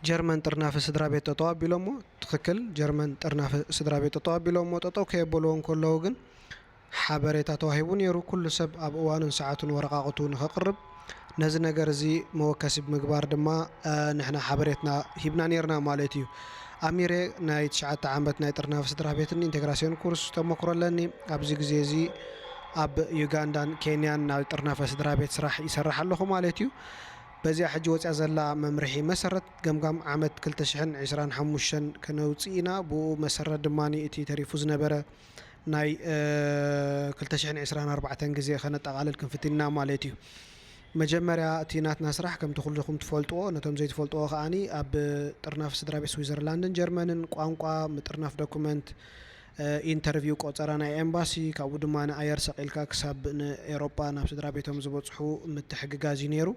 ጀርመን ጥርናፈ ስድራ ቤት ጠጠው ኣቢሎሞ። ትኽክል፣ ጀርመን ጥርናፈ ስድራ ቤት ጠጠው ኣቢሎሞ። ጠጠው ከየበልዎ እንከለዉ ግን ሓበሬታ ተዋሂቡ ነይሩ። ኩሉ ሰብ ኣብ እዋኑን ሰዓቱን ወረቓቕቱ ንኸቕርብ፣ ነዚ ነገር እዚ መወከሲ ብምግባር ድማ፣ እ፣ ንሕና ሓበሬትና ሂብና ነይርና ማለት እዩ። ኣሚሬ ናይ ትሽዓተ ዓመት ናይ ጥርናፈ ስድራ ቤትን ኢንቴግራሲዮን ኩርስ ተመክሮ ኣለኒ። ኣብዚ ግዜ እዚ ኣብ ዩጋንዳን ኬንያን ናይ ጥርናፈ ስድራ ቤት ስራሕ ይሰርሕ ኣለኹ ማለት እዩ። በዚኣ ሕጂ ወፂኣ ዘላ መምርሒ መሰረት፣ ገምጋም ዓመት ክልተ ሽሕን ዕስራን ሓሙሽተን ከነውፅእ ኢና። ብኡ መሰረት ድማ እቲ ተሪፉ ዝነበረ ናይ፣ እ፣ ክልተ ሽሕን ዕስራን ኣርባዕተን ግዜ ከነጠቓልል ክንፍትን ኢና ማለት እዩ። መጀመርያ እቲ ናትና ስራሕ፣ ከምቲ ኩልኹም ትፈልጥዎ፣ ነቶም ዘይትፈልጥዎ ከኣኒ፣ ኣብ ጥርናፍ ስድራ ቤት ስዊዘርላንድን ጀርመንን ቋንቋ፣ ምጥርናፍ ዶኩመንት፣ እ፣ ኢንተርቪው፣ ቆጸራ ናይ ኤምባሲ፣ ካብኡ ድማ ንኣየር ሰቒልካ ክሳብ ንኤሮጳ ናብ ስድራ ቤቶም ዝበጽሑ ምትሕግጋዝ እዩ ነይሩ።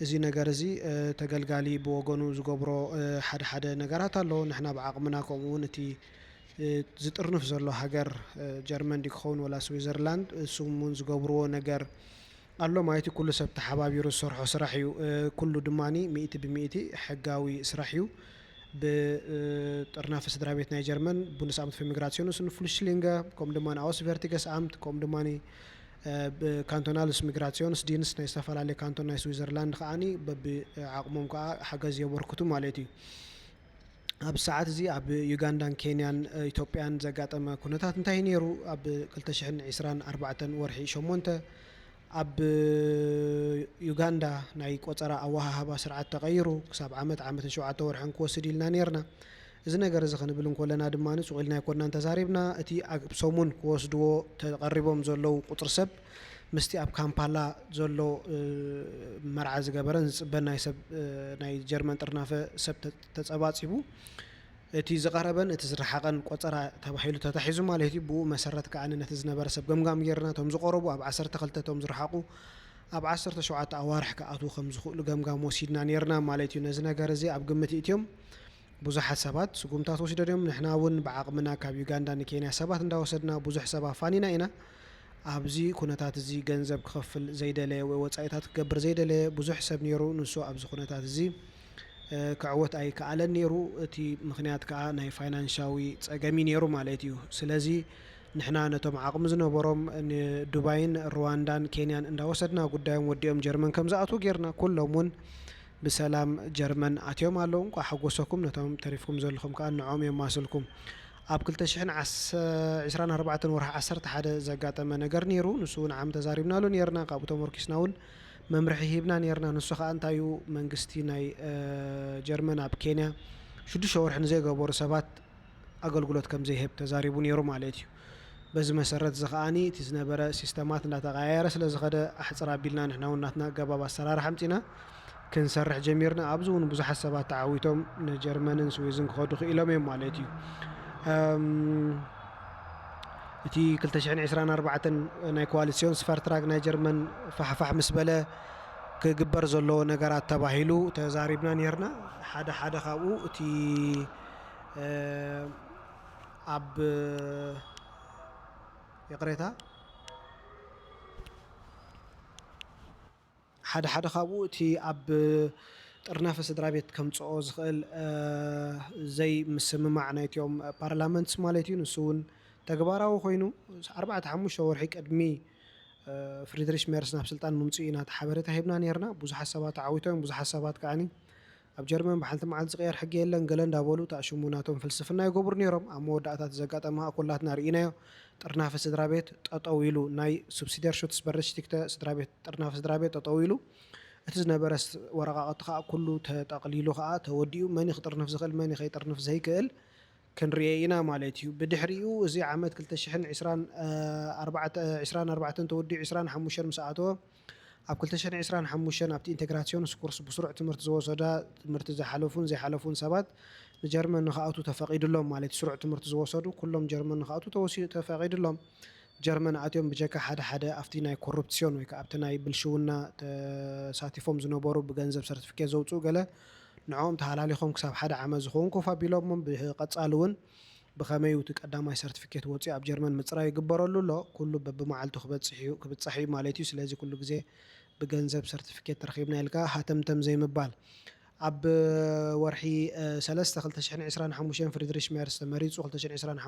እዚ ነገር እዚ፣ እ፣ ተገልጋሊ ብወገኑ ዝገብሮ፣ እ፣ ሓደ ሓደ ነገራት ኣሎ። ንሕና ብዓቕምና፣ ከምኡ እውን እቲ፣ እ፣ ዝጥርንፍ ዘሎ ሃገር፣ እ፣ ጀርመን ድዩ ክኸውን ወላ ስዊዘርላንድ፣ እሱም እውን ዝገብርዎ ነገር ኣሎ ማለት እዩ። ኩሉ ሰብ ተሓባቢሩ ዝሰርሖ ስራሕ እዩ። እ፣ ኩሉ ድማ ሚእቲ ብሚእቲ ሕጋዊ ስራሕ እዩ። ብ-፣ እ፣ ጥርናፈ ስድራ ቤት ናይ ጀርመን፣ ቡንደስኣምት ፊ ሚግራሲዮንስ ን ፍሉሽሊንገ፣ ከምኡ ድማ ንኣውስቨርቲገስ ኣምት፣ ከምኡ ድማ እ፣ ብካንቶናልስ ሚግራሲዮንስ ዲንስ ናይ ዝተፈላለዩ ካንቶን ናይ ስዊዘርላንድ ከኣኒ በብዓቕሞም ከኣ ሓገዝ የበርክቱ ማለት እዩ። ኣብ ሰዓት እዚ ኣብ ዩጋንዳን ኬንያን፣ እ፣ ኢትዮጵያን ዘጋጠመ ኩነታት እንታይ ነይሩ? ኣብ ክልተ ሽሕን ዕስራን ኣርባዕተን ወርሒ ሸሞንተ ኣብ ዩጋንዳ ናይ ቆጸራ ኣወሃህባ ስርዓት ተቐይሩ፣ ክሳብ ዓመት፣ ዓመትን ሸውዓተ ወርሕን ክወስድ ኢልና ነይርና። እዚ ነገር እዚ ክንብል እንከለና ድማ፣ ሱቕ ኢልና ኣይኮናን ተዛሪብና። እቲ ኣብ ሰሙን ክወስድዎ ተቐሪቦም ዘለዉ ቁጽሪ ሰብ፣ ምስቲ ኣብ ካምፓላ ዘሎ፣ እ፣ መርዓ ዝገበረን ዝጽበን ናይ ሰብ፣ እ፣ ናይ ጀርመን ጥርናፈ ሰብ ተ-፣ ተጸባጺቡ፣ እቲ ዝቐረበን እቲ ዝረሓቐን ቆጸራ ተባሂሉ ተታሒዙ ማለት እዩ። ብኡ መሰረት ከኣ ነቲ ዝነበረ ሰብ ገምጋም ጌርና፣ እቶም ዝቐረቡ ኣብ ዓሰርተ ክልተ፣ እቶም ዝረሓቑ ኣብ ዓሰርተ ሸውዓተ ኣዋርሕ ክኣትዉ ከም ዝኽእሉ ገምጋም ወሲድና ኔርና ማለት እዩ። ነዚ ነገር እዚ ኣብ ግምት እትዮም ብዙሓት ሰባት ስጉምታት ወሲዶም እዮም። ንሕና እውን ብዓቕምና ካብ ዩጋንዳ ንኬንያ ሰባት እንዳወሰድና ብዙሕ ሰብ ኣፋኒና ኢና። ኣብዚ ኩነታት እዚ ገንዘብ ክኸፍል ዘይደለየ ወይ ወጻኢታት ክገብር ዘይደለየ ብዙሕ ሰብ ነይሩ። ንሱ ኣብዚ ኩነታት እዚ፣ እ፣ ክዕወት ኣይከኣለን ነይሩ። እቲ ምኽንያት ከኣ ናይ ፋይናንሻዊ ጸገም እዩ ነይሩ ማለት እዩ። ስለዚ ንሕና ነቶም ዓቕሚ ዝነበሮም ንዱባይን ሩዋንዳን ኬንያን እንዳወሰድና ጉዳዮም ወዲኦም ጀርመን ከም ዝኣትዉ ጌርና። ኩሎም እውን ብሰላም ጀርመን ኣትዮም ኣለዉ። እንቋዕ ሓጎሰኩም። ነቶም ተሪፍኩም ዘለኹም ከኣ ንዕኦም የማስልኩም። ኣብ ክልተ ሽሕን ዕስራን ኣርባዕተን ወርሒ ዓሰርተ ሓደ ዘጋጠመ ነገር ነይሩ። ንሱ እውን ዓም ተዛሪብናሉ ነይርና። ካብኡ ተመርኪስና እውን መምርሒ ሂብና ነይርና። ንሱ ከኣ እንታይ እዩ፣ መንግስቲ ናይ፣ እ፣ ጀርመን ኣብ ኬንያ ሽዱሽተ ወርሒ ንዘይገበሩ ሰባት ኣገልግሎት ከም ዘይህብ ተዛሪቡ ነይሩ ማለት እዩ። በዚ መሰረት እዚ ከኣኒ እቲ ዝነበረ ሲስተማት እንዳተቐያየረ ስለ ዝኸደ፣ ኣሕጽር ኣቢልና ንሕና እውን ናትና ኣገባብ ኣሰራርሓ ኣምጺና ክንሰርሕ ጀሚርና። ኣብዚ እውን ብዙሓት ሰባት ተዓዊቶም ንጀርመንን ስዊዝን ክኸዱ ክኢሎም እዮም ማለት እዩ። እም፣ እቲ ክልተ ሽሕን ዕስራን ኣርባዕተን ናይ ኮዋሊስዮን ስፈርትራግ ናይ ጀርመን ፋሕፋሕ ምስ በለ ክግበር ዘለዎ ነገራት ተባሂሉ ተዛሪብና ነይርና። ሓደ ሓደ ካብኡ እቲ፣ እ፣ ኣብ፣ ይቕሬታ፣ ሓደ ሓደ ካብኡ እቲ ኣብ ጥርናፈ ስድራ ቤት ከምጽኦ ዝኽእል፣ እ፣ ዘይምስምማዕ ናይትዮም ፓርላመንትስ ማለት እዩ። ንሱ እውን ተግባራዊ ኮይኑ፣ ኣርባዕተ ሓሙሽተ ወርሒ ቅድሚ፣ እ፣ ፍሪድሪሽ ሜርስ ናብ ስልጣን ምምጽኡ ኢና እቲ ሓበሬታ ሂብና ነይርና። ብዙሓት ሰባት ተዓዊቶም፣ ብዙሓት ሰባት ከኣኒ ኣብ ጀርመን ብሓንቲ መዓልቲ ዝቕየር ሕጊ የለን ገለ እንዳበሉ፣ እታ ሽሙ ናቶም ፍልስፍና ይገብሩ ነይሮም። ኣብ መወዳእታ እቲ ዘጋጠመ ከኣ ኩላትና ርኢናዮ። ጥርናፈ ስድራ ቤት ጠጠው ኢሉ፣ ናይ ሱብሲደር ሹትስ በረሽቲክተ ስድራ ቤት፣ ጥርናፈ ስድራ ቤት ጠጠው ኢሉ፣ እቲ ዝነበረ ስ-፣ ወረቓቕቲ ከኣ ኩሉ ተጠቕሊሉ ከኣ ተወዲኡ፣ መን እዩ ክጥርንፍ ዝኽእል፣ መን እዩ ከይጥርንፍ ዘይክእል ክንርእዮ ኢና ማለት እዩ። ብድሕሪኡ እዚ ዓመት ክልተ ሽሕን ዕስራን ኣርባዕተ፣ ዕስራን ኣርባዕተን ተወዲኡ ዕስራን ሓሙሽተን ምስ ኣተወ፣ ኣብ ክልተ ሽሕን ዕስራን ሓሙሽተን ኣብቲ ኢንቴግራሲዮንስ ኩርስ ብስሩዕ ትምህርቲ ዝወሰዳ፣ ትምህርቲ ዝሓለፉን ዘይሓለፉን ሰባት ንጀርመን ንኽኣትዉ ተፈቒዱሎም ማለት እዩ። ስሩዕ ትምህርቲ ዝወሰዱ ኩሎም ጀርመን ንኽኣትዉ ተወሲ-፣ ተፈቒዱሎም። ጀርመን ኣትዮም ብጀካ ሓደ ሓደ ኣብቲ ናይ ኮሩፕስዮን ወይ ከኣ ኣብቲ ናይ ብልሽውና ተሳቲፎም ዝነበሩ ብገንዘብ ሰርቲፊኬት ዘውጽኡ ገለ ንዕኦም ተሃላሊኾም ክሳብ ሓደ ዓመት ዝኸውን ኮፍ ኣቢሎሞም። ብቐጻሊ እውን ብኸመይ እቲ ቀዳማይ ሰርቲፊኬት ወጺኡ ኣብ ጀርመን ምጽራይ ይግበረሉ ኣሎ። ኩሉ በብመዓልቱ ክበጽሕ እዩ፣ ክብጻሕ እዩ ማለት እዩ። ስለዚ ኩሉ ግዜ ብገንዘብ ሰርቲፊኬት ተረኺብና ኢልካ ሃተምተም ዘይምባል። ኣብ ወርሒ ሰለስተ ክልተ ሽሕን ዕስራን ሓሙሽተን ፍሪድሪሽ ሜርስ ተመሪፁ። ክልተ ሽሕን ዕስራን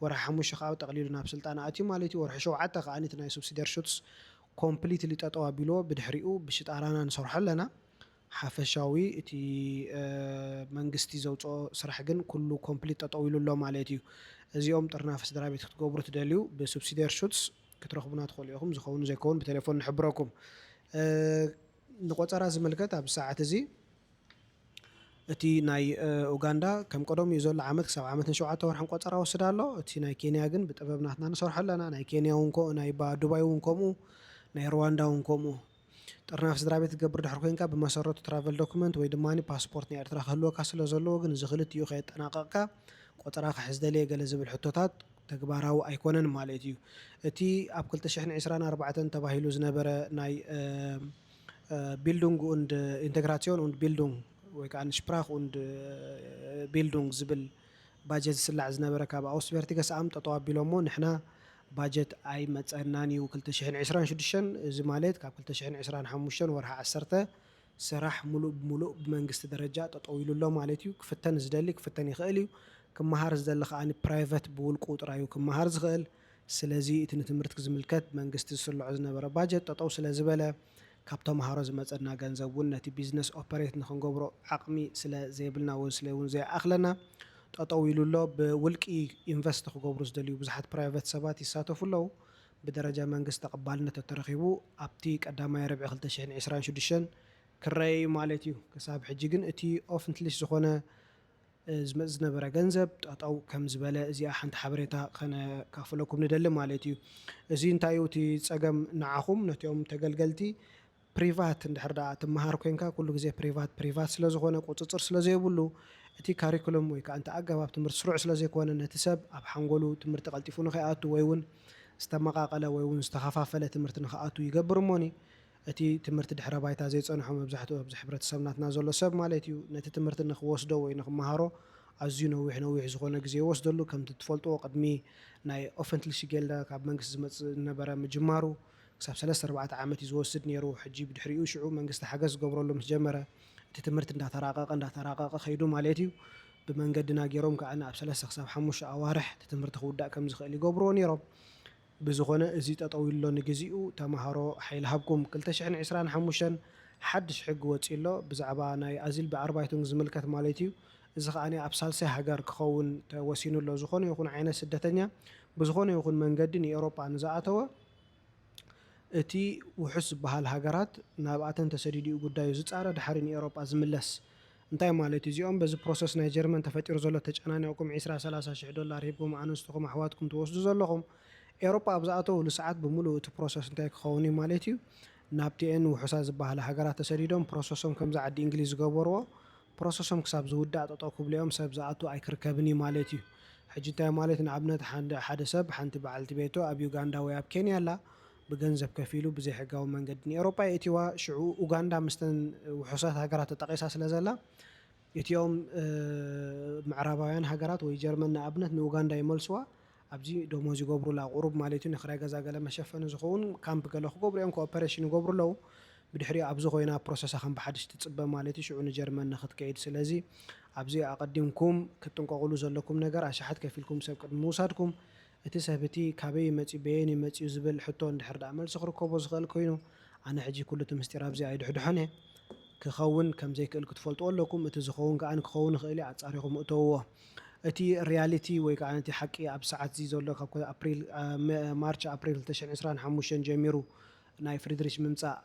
ወርሒ ሓሙሽተ ከዓ ጠቕሊሉ ናብ ስልጣን ኣትዩ ማለት እዩ። ወርሒ ሸውዓተ ከዓ እቲ ናይ ሱብሲደር ሹትስ ኮምፕሊትሊ ጠጠው ኣቢልዎ። ብድሕሪኡ ብሽጣራና ንሰርሖ ኣለና። ሓፈሻዊ እቲ መንግስቲ ዘውፅኦ ስራሕ ግን ኩሉ ኮምፕሊት ጠጠው ኢሉ ኣሎ ማለት እዩ። እዚኦም ጥርናፈ ስድራ ቤት ክትገብሩ ትደልዩ ብሱብሲደር ሹትስ ክትረኽቡና ትኽእሉ ኢኹም። ዝኸውን ዘይከውን ብቴሌፎን ንሕብረኩም። ንቆፀራ ዝምልከት ኣብ ሰዓት እዚ እቲ ናይ ኡጋንዳ ከም ቀደሙ እዩ ዘሎ። ዓመት ክሳብ ዓመትን ሸውዓተ ወርሕን ቆፀራ ወስድ ኣሎ። እቲ ናይ ኬንያ ግን ብጥበብ ናትና ንሰርሖ ኣለና። ናይ ኬንያ እውን ከምኡ፣ ናይ ዱባይ እውን ከምኡ፣ ናይ ሩዋንዳ እውን ከምኡ። ጥርናፍ ስድራ ቤት ትገብር ድሕር ኮይንካ ብመሰረቱ ትራቨል ዶኩመንት ወይ ድማ ፓስፖርት ናይ ኤርትራ ክህልወካ ስለ ዘለዎ ግን እዚ ክልቲኡ ከየጠናቀቅካ ቆፀራ ክሕዝ ደልየ ገለ ዝብል ሕቶታት ተግባራዊ ኣይኮነን ማለት እዩ። እቲ ኣብ ክልተ ሽሕን ዕስራን ኣርባዕተን ተባሂሉ ዝነበረ ናይ ቢልዱንግ ኡንድ ኢንተግራሲዮን ኡንድ ቢልዱንግ ወይ ከዓ ሽፕራክ ኡንድ ቢልዱንግ ዝብል ባጀት ዝስላዕ ዝነበረ ካብ ኣውስበርቲገስ ኣም ጠጠው ኣቢሎሞ ንሕና ባጀት ኣይመፀናን እዩ ክልተ ሽሕን ዕስራን ሽዱሽተን። እዚ ማለት ካብ ክልተ ሽሕን ዕስራን ሓሙሽተን ወርሒ ዓሰርተ ስራሕ ሙሉእ ብሙሉእ ብመንግስቲ ደረጃ ጠጠው ኢሉ ኣሎ ማለት እዩ። ክፍተን ዝደሊ ክፍተን ይኽእል እዩ። ክመሃር ዝደሊ ከዓ ፕራይቨት ብውልቁ ጥራይ እዩ ክመሃር ዝኽእል። ስለዚ እቲ ንትምህርቲ ዝምልከት መንግስቲ ዝስልዖ ዝነበረ ባጀት ጠጠው ስለ ዝበለ ካብ ተምሃሮ ዝመፀና ገንዘብ እውን ነቲ ቢዝነስ ኦፐሬት ንክንገብሮ ዓቕሚ ስለ ዘይብልና እውን ስለ እውን ዘይኣኽለና ጠጠው ኢሉ ኣሎ። ብውልቂ ኢንቨስት ክገብሩ ዝደልዩ ብዙሓት ፕራይቨት ሰባት ይሳተፉ ኣለዉ። ብደረጃ መንግስቲ ተቐባልነት ተተረኺቡ ኣብቲ ቀዳማይ ርብዒ ክልተ ሽሕን ዕስራን ሽዱሽተን ክረአ እዩ ማለት እዩ። ክሳብ ሕጂ ግን እቲ ኦፍንትሊሽ ዝኾነ ዝመጽእ ዝነበረ ገንዘብ ጠጠው ከም ዝበለ እዚኣ ሓንቲ ሓበሬታ ከነካፍለኩም ንደሊ ማለት እዩ። እዚ እንታይ እዩ እቲ ጸገም ንዓኹም ነቲኦም ተገልገልቲ ፕሪቫት እንድሕር ደኣ ትመሃር ኮንካ ኩሉ ግዜ ፕሪቫት ፕሪቫት ስለ ዝኾነ ቁጽጽር ስለ ዘይብሉ እቲ ካሪኩለም ወይ ከዓ እቲ ኣገባብ ትምህርቲ ስሩዕ ስለ ዘይኮነ ነቲ ሰብ ኣብ ሓንጎሉ ትምህርቲ ቀልጢፉ ንኸይኣቱ ወይ እውን ዝተመቃቀለ ወይ እውን ዝተኸፋፈለ ትምህርቲ ንኽኣቱ ይገብር እሞኒ እቲ ትምህርቲ ድሕረ ባይታ ዘይጸንሖ መብዛሕትኡ ኣብዚ ሕብረተሰብ ናትና ዘሎ ሰብ ማለት እዩ ነቲ ትምህርቲ ንኽወስዶ ወይ ንኽመሃሮ ኣዝዩ ነዊሕ ነዊሕ ዝኾነ ግዜ ይወስደሉ። ከምቲ ትፈልጥዎ ቅድሚ ናይ ኦፈንትልሽ ጌልዳ ካብ መንግስቲ ዝመጽእ ዝነበረ ምጅማሩ ክሳብ ሰለስተ ኣርባዕተ ዓመት እዩ ዝወስድ ነይሩ። ሕጂ ብድሕሪኡ ሽዑ መንግስቲ ሓገዝ ዝገብረሉ ምስ ጀመረ እቲ ትምህርቲ እንዳተራቀቀ እንዳተራቀቀ ከይዱ ማለት እዩ። ብመንገድና ገይሮም ከዓ ኣብ ሰለስተ ክሳብ ሓሙሽተ ኣዋርሕ እቲ ትምህርቲ ክውዳእ ከም ዝኽእል ይገብርዎ ነይሮም። ብዝኾነ እዚ ጠጠው ኢሎ ንግዚኡ ተምሃሮ ሓይሊ ሃብኩም ክልተ ሽሕን ዕስራን ሓሙሽተን ሓድሽ ሕጊ ወፂ ኣሎ ብዛዕባ ናይ ኣዚል ብኣርባይቱን ዝምልከት ማለት እዩ። እዚ ከዓ ኣብ ሳልሳይ ሃገር ክኸውን ተወሲኑ ኣሎ። ዝኾነ ይኹን ዓይነት ስደተኛ ብዝኾነ ይኹን መንገዲ ንኤውሮጳ ንዝኣተወ እቲ ውሑስ ዝበሃል ሃገራት ናብኣተን ተሰዲዱ እዩ ጉዳዩ ዝፃረ ድሓሪ ንኤውሮጳ ዝምለስ። እንታይ ማለት እዩ? እዚኦም በዚ ፕሮሰስ ናይ ጀርመን ተፈጢሩ ዘሎ ተጨናኒቕኩም ዒስራ ሰላሳ ሽሕ ዶላር ሂብኩም ኣንስትኹም ኣሕዋትኩም ትወስዱ ዘለኹም ኤውሮጳ ኣብ ዝኣተውሉ ሰዓት ብምሉእ እቲ ፕሮሰስ እንታይ ክኸውን እዩ ማለት እዩ? ናብቲኤን ውሑሳት ዝበሃላ ሃገራት ተሰዲዶም ፕሮሰሶም ከምዚ ዓዲ እንግሊዝ ዝገበርዎ ፕሮሰሶም ክሳብ ዝውዳእ ጠጠው ክብሉ እዮም ሰብ ዝኣቱ ኣይክርከብን እዩ ማለት እዩ። ሕጂ እንታይ ማለት ንኣብነት ሓደ ሰብ ሓንቲ በዓልቲ ቤቱ ኣብ ዩጋንዳ ወይ ኣብ ኬንያ ኣላ ብገንዘብ ከፊሉ ብዘይሕጋዊ መንገዲ ንኤውሮጳ የእትዋ ሽዑ ኡጋንዳ ምስተን ውሑሳት ሃገራት ተጠቂሳ ስለ ዘላ እቲኦም ምዕራባውያን ሃገራት ወይ ጀርመን ንኣብነት ንኡጋንዳ ይመልስዋ ኣብዚ ደሞዝ ይገብሩላ ቁሩብ ማለት እዩ ንክራይ ገዛ ገለ መሸፈኒ ዝኸውን ካምፕ ገለ ክገብሩ እዮም ኮኦፐሬሽን ይገብሩ ኣለዉ ብድሕሪኡ ኣብዚ ኮይና ፕሮሰሳ ከም ብሓድሽ ትፅበ ማለት እዩ ሽዑ ንጀርመን ንክትከይድ ስለዚ ኣብዚ ኣቀዲምኩም ክትጥንቀቁሉ ዘለኩም ነገር ኣሻሓት ከፊልኩም ሰብ ቅድሚ ምውሳድኩም እቲ ሰብ እቲ ካበይ መፅዩ በየን መፅዩ ዝብል ሕቶ እንድሕር ደኣ መልሲ ክርከቦ ዝኽእል ኮይኑ ኣነ ሕጂ ኩሉ እቲ ምስጢር ኣብዚ ኣይድሕድሖን እየ ክኸውን ከም ዘይክእል ክትፈልጥዎ ኣለኩም። እቲ ዝኸውን ከኣ ክኸውን ይኽእል እዩ፣ ኣጻሪኹም እተውዎ። እቲ ሪያሊቲ ወይ ከኣ እቲ ሓቂ ኣብ ሰዓት እዚ ዘሎ ካብ ኣፕሪል ማርች ኣፕሪል ክልተ ሽሕን ዕስራን ሓሙሽተን ጀሚሩ ናይ ፍሪድሪሽ ምምጻእ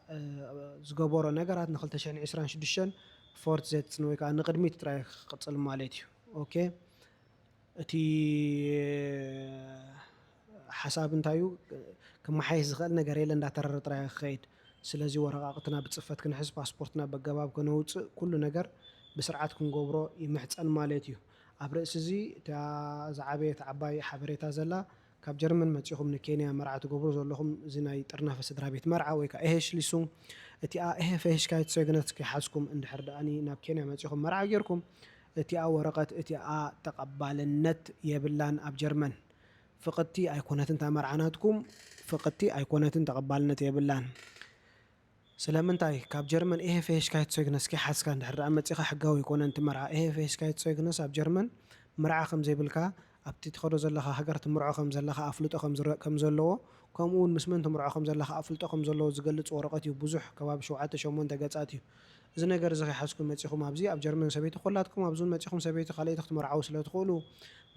ዝገበሮ ነገራት ን ክልተ ሽሕን ዕስራን ሽዱሽተን ፎርት ዜትስን ወይ ከኣ ንቕድሚት ጥራይ ክቕጽል ማለት እዩ። ኦኬ እቲ ሓሳብ እንታይ እዩ ክመሓየሽ ዝኽእል ነገር የለ እንዳተረረ ጥራይ ክኸይድ ስለዚ ወረቃቅትና ብፅፈት ክንሕዝ ፓስፖርትና በገባብ ከነውፅእ ኩሉ ነገር ብስርዓት ክንገብሮ ይምሕፀን ማለት እዩ ኣብ ርእሲ እዚ እታ ዝዓበየት ዓባይ ሓበሬታ ዘላ ካብ ጀርመን መፂኹም ንኬንያ መርዓ ትገብሩ ዘለኹም እዚ ናይ ጥርናፈ ስድራ ቤት መርዓ ወይ ከዓ ኤሄሽ ሊሱንግ እቲኣ ኤሄ ፈሄሽካይት ሶይግነት ከይሓዝኩም እንድሕር ደኣኒ ናብ ኬንያ መፂኹም መርዓ ጌርኩም እቲኣ ወረቐት እቲኣ ተቐባልነት የብላን ኣብ ጀርመን ፍቕድቲ ኣይኮነትን እታ መርዓ ናትኩም ፍቕድቲ ኣይኮነትን ተቐባልነት የብላን ስለምንታይ ካብ ጀርመን ኤሄ ፌሽካይት ሶይግነስ ከይሓዝካ እንድሕር ደኣ መጺኻ ሕጋዊ ኣይኮነን እቲ መርዓ። ኤሄ ፌሽካይት ሶይግነስ ኣብ ጀርመን መርዓ ከም ዘይብልካ ኣብቲ ትኸዶ ዘለኻ ሃገር ትምርዖ ከም ዘለኻ ኣፍልጦ ከም ዝረ- ከም ዘለዎ ከምኡ እውን ምስ መን ትምርዖ ከም ዘለኻ ኣፍልጦ ከም ዘለዎ ዝገልጽ ወረቐት እዩ። ብዙሕ ከባቢ ሸውዓተ ሸሞንተ ገጻት እዩ። እዚ ነገር እዚ ከይሓዝኩም መጺኹም ኣብዚ ኣብ ጀርመን ሰበይቲ ኮላትኩም ኣብዚ እውን መጺኹም ሰበይቲ ካልኣይቲ ክትመርዓው ስለ ትኽእሉ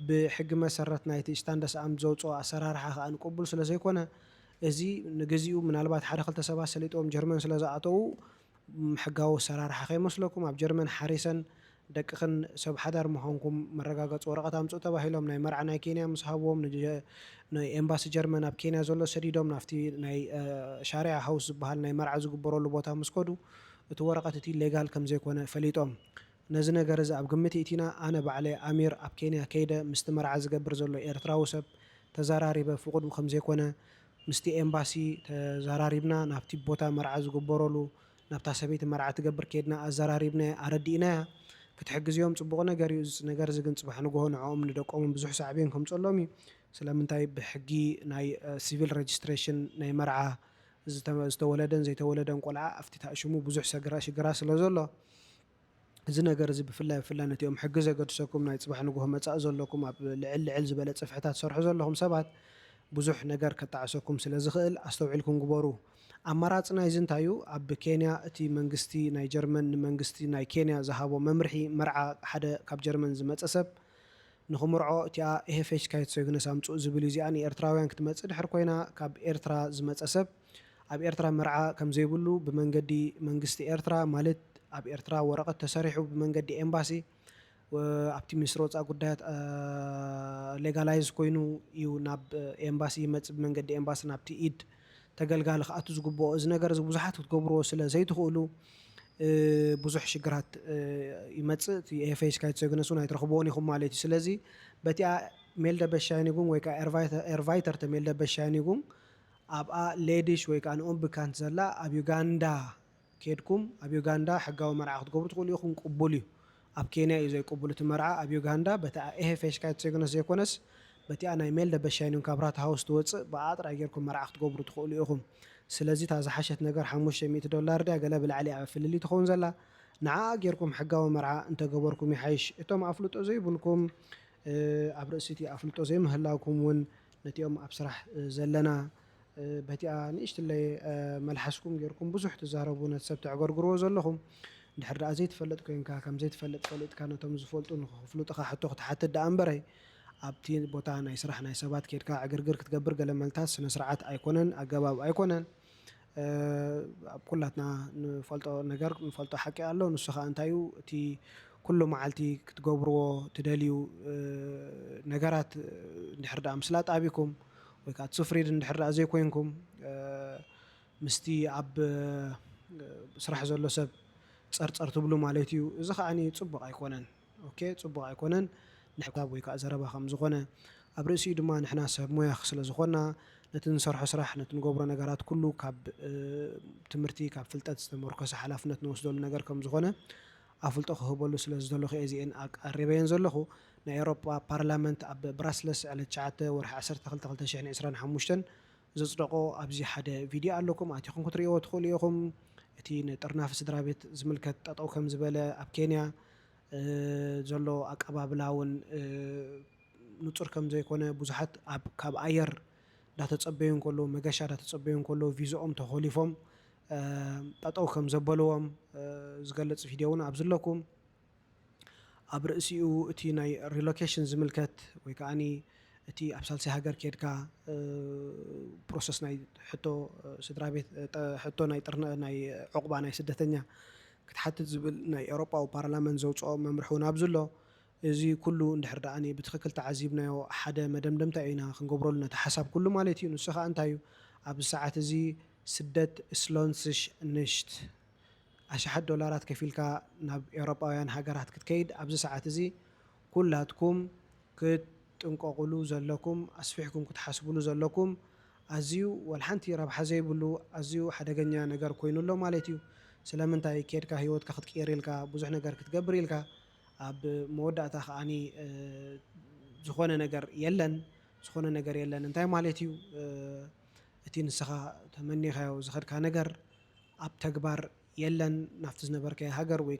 ብሕጊ መሰረት ናይቲ ስታንደስ ኣምት ዘውፅኦ ኣሰራርሓ ከኣ ንቅቡል ስለ ዘይኮነ እዚ ንግዚኡ ምናልባት ሓደ ክልተ ሰባት ሰሊጥዎም ጀርመን ስለ ዝኣተዉ ሕጋዊ ኣሰራርሓ ከይመስለኩም ኣብ ጀርመን ሓሪሰን ደቅኽን ሰብ ሓዳር ምዃንኩም መረጋገፂ ወረቐት ኣምፅኡ ተባሂሎም ናይ መርዓ ናይ ኬንያ ምስ ሃብዎም ናይ ኤምባሲ ጀርመን ኣብ ኬንያ ዘሎ ሰዲዶም ናብቲ ናይ ሻሪያ ሃውስ ዝበሃል ናይ መርዓ ዝግበረሉ ቦታ ምስ ከዱ እቲ ወረቐት እቲ ሌጋል ከም ዘይኮነ ፈሊጦም ነዚ ነገር እዚ ኣብ ግምት እቲና ኣነ ባዕለይ ኣሚር ኣብ ኬንያ ከይደ ምስቲ መርዓ ዝገብር ዘሎ ኤርትራዊ ሰብ ተዘራሪበ ፍቑድ ከም ዘይኮነ ምስቲ ኤምባሲ ተዘራሪብና ናብቲ ቦታ መርዓ ዝግበረሉ ናብታ ሰበይቲ መርዓ ትገብር ከይድና ኣዘራሪብናያ ኣረዲእናያ ክትሕግዝዮም ፅቡቕ ነገር እዩ እዚ ነገር እዚ ግን ፅባሕ ንግሆ ንዕኦም ንደቆምን ብዙሕ ሳዕቤን ከምፀሎም እዩ ስለምንታይ ብሕጊ ናይ ሲቪል ሬጅስትሬሽን ናይ መርዓ ዝተወለደን ዘይተወለደን ቆልዓ ኣብቲ ታእሽሙ ብዙሕ ሽግራ ስለ ዘሎ እዚ ነገር እዚ ብፍላይ ብፍላይ ነቲኦም ሕጊ ዘገድሰኩም ናይ ፅባሕ ንግሆ መፃኢ ዘለኩም ኣብ ልዕል ልዕል ዝበለ ፅፍሕታት ትሰርሑ ዘለኹም ሰባት ብዙሕ ነገር ከጣዕሰኩም ስለ ዝኽእል ኣስተውዒልኩም ግበሩ። ኣማራፂ ናይዚ እንታይ እዩ? ኣብ ኬንያ እቲ መንግስቲ ናይ ጀርመን ንመንግስቲ ናይ ኬንያ ዝሃቦ መምርሒ መርዓ ሓደ ካብ ጀርመን ዝመፀ ሰብ ንኽምርዖ እቲኣ ኤሄ ፌሽካይት ሶይግነስ ኣምፅኡ ዝብል እዩ። እዚኣ ንኤርትራውያን ክትመፅእ ድሕር ኮይና ካብ ኤርትራ ዝመፀ ሰብ ኣብ ኤርትራ መርዓ ከም ዘይብሉ ብመንገዲ መንግስቲ ኤርትራ ማለት ኣብ ኤርትራ ወረቐት ተሰሪሑ ብመንገዲ ኤምባሲ ኣብቲ ሚኒስትሪ ወፃኢ ጉዳያት ሌጋላይዝ ኮይኑ እዩ ናብ ኤምባሲ ይመፅእ ብመንገዲ ኤምባሲ ናብቲ ኢድ ተገልጋሊ ክኣቱ ዝግብኦ እዚ ነገር እዚ ብዙሓት ክትገብርዎ ስለ ዘይትኽእሉ ብዙሕ ሽግራት ይመፅእ እቲ ኤፌሽ ካይትሰግነስ እውን ኣይትረኽብዎን ኢኹም ማለት እዩ ስለዚ በቲኣ ሜልደ በሻይኒጉን ወይ ከዓ ኤርቫይተር ተሜልደ በሻይኒጉን ኣብኣ ሌዲሽ ወይ ከዓ ንኦም ብካንት ዘላ ኣብ ዩጋንዳ ከድኩም ኣብ ዩጋንዳ ሕጋዊ መርዓ ክትገብሩ ትኽእሉ ኢኹም ቅቡል እዩ ኣብ ኬንያ እዩ ዘይቅቡል እቲ መርዓ ኣብ ዩጋንዳ በቲ ኤሄ ፌሽካ የተሰግነስ ዘይኮነስ በቲኣ ናይ ሜል ደበሻይኑን ካብ ራት ሃውስ ትወፅእ ብኣ ጥራይ ጌርኩም መርዓ ክትገብሩ ትኽእሉ ኢኹም ስለዚ እታ ዝሓሸት ነገር ሓሙሽተ ሚእቲ ዶላር ድያ ገለ ብላዕሊ እያ ፍልልይ ትኸውን ዘላ ንዓኣ ጌርኩም ሕጋዊ መርዓ እንተገበርኩም ይሓይሽ እቶም ኣፍልጦ ዘይብልኩም ኣብ ርእሲ እቲ ኣፍልጦ ዘይምህላውኩም እውን ነቲኦም ኣብ ስራሕ ዘለና በቲኣ ንእሽትለይ መልሓስኩም ጌርኩም ብዙሕ ትዛረቡ ነቲ ሰብ ተዕገርግርዎ ዘለኹም እንድሕር ደኣ ዘይትፈልጥ ኮይንካ ከም ዘይትፈልጥ ፈሊጥካ ነቶም ዝፈልጡ ንክፍልጡኻ ሕቶ ክትሓትት ደኣ እምበረይ ኣብቲ ቦታ ናይ ስራሕ ናይ ሰባት ኬድካ ዕግርግር ክትገብር ገለ መልታት ስነ ስርዓት ኣይኮነን ኣገባብ ኣይኮነን ኣብ ኩላትና ንፈልጦ ነገር ንፈልጦ ሓቂ ኣሎ ንሱ ከዓ እንታይ እዩ እቲ ኩሉ መዓልቲ ክትገብርዎ ትደልዩ ነገራት እንድሕር ደኣ ምስላ ጣቢኩም ወይ ከዓ ትስፍሪድ እንድሕር ደኣ ዘይኮይንኩም ምስቲ ኣብ ስራሕ ዘሎ ሰብ ፀርፀር ትብሉ ማለት እዩ እዚ ከዓ ፅቡቅ ኣይኮነን ኦኬ ፅቡቅ ኣይኮነን ንሕሳብ ወይ ከዓ ዘረባ ከም ዝኾነ ኣብ ርእሲኡ ድማ ንሕና ሰብ ሙያ ስለ ዝኾና ነቲ ንሰርሖ ስራሕ ነቲ ንገብሮ ነገራት ኩሉ ካብ ትምህርቲ ካብ ፍልጠት ዝተመርኮሰ ሓላፍነት ንወስደሉ ነገር ከም ዝኾነ ኣፍልጦ ክህበሉ ስለ ዝደለኹ እየ እዚኤን ኣቃሪበየን ዘለኹ ናይ ኤሮጳ ፓርላመንት ኣብ ብራስለስ ዕለት ትሽዓተ ወርሒ ዓሰርተ ክልተ ክልተ ሽሕን ዕስራን ሓሙሽተን ዘጽደቆ ኣብዚ ሓደ ቪድዮ ኣለኩም ኣቲኹም ክትርእይዎ ትኽእሉ ኢኹም እቲ ንጥርናፊ ስድራ ቤት ዝምልከት ጠጠው ከም ዝበለ ኣብ ኬንያ ዘሎ ኣቀባብላ እውን ንፁር ከም ዘይኮነ ብዙሓት ኣብ ካብ ኣየር እንዳተፀበዩ እንከሎ መገሻ እንዳተፀበዩ እንከሎ ቪዝኦም ተኮሊፎም ጠጠው ከም ዘበልዎም ዝገልፅ ቪድዮ እውን ኣብዚ ኣለኩም ኣብ ርእሲኡ እቲ ናይ ሪሎኬሽን ዝምልከት ወይ ከዓ እቲ ኣብ ሳልሳይ ሃገር ኬድካ ፕሮሰስ ናይ ሕቶ ስድራ ቤት ሕቶ ናይ ጥርነ ናይ ዕቁባ ናይ ስደተኛ ክትሓትት ዝብል ናይ ኤውሮጳዊ ፓርላመንት ዘውፅኦ መምርሒ እውን ኣብዚ ኣሎ። እዚ ኩሉ እንድሕር ደኣ ብትኽክል ተዓዚብናዮ ሓደ መደምደምታ ኢና ክንገብረሉ ነቲ ሓሳብ ኩሉ ማለት እዩ። ንሱ ከዓ እንታይ እዩ? ኣብዚ ሰዓት እዚ ስደት ስሎንስሽ ንሽት ኣሽሓት ዶላራት ከፊልካ ናብ ኤውሮጳውያን ሃገራት ክትከይድ ኣብዚ ሰዓት እዚ ኩላትኩም ክትጥንቀቑሉ ዘለኩም ኣስፊሕኩም ክትሓስብሉ ዘለኩም ኣዝዩ ወላ ሓንቲ ረብሓ ዘይብሉ ኣዝዩ ሓደገኛ ነገር ኮይኑ ኣሎ ማለት እዩ። ስለምንታይ ኬድካ ህይወትካ ክትቅይር ኢልካ ብዙሕ ነገር ክትገብር ኢልካ ኣብ መወዳእታ ከዓኒ ዝኾነ ነገር የለን ዝኾነ ነገር የለን እንታይ ማለት እዩ እቲ ንስኻ ተመኒኻዮ ዝኸድካ ነገር ኣብ ተግባር የለን ናብቲ ዝነበርከዮ ሃገር ወይ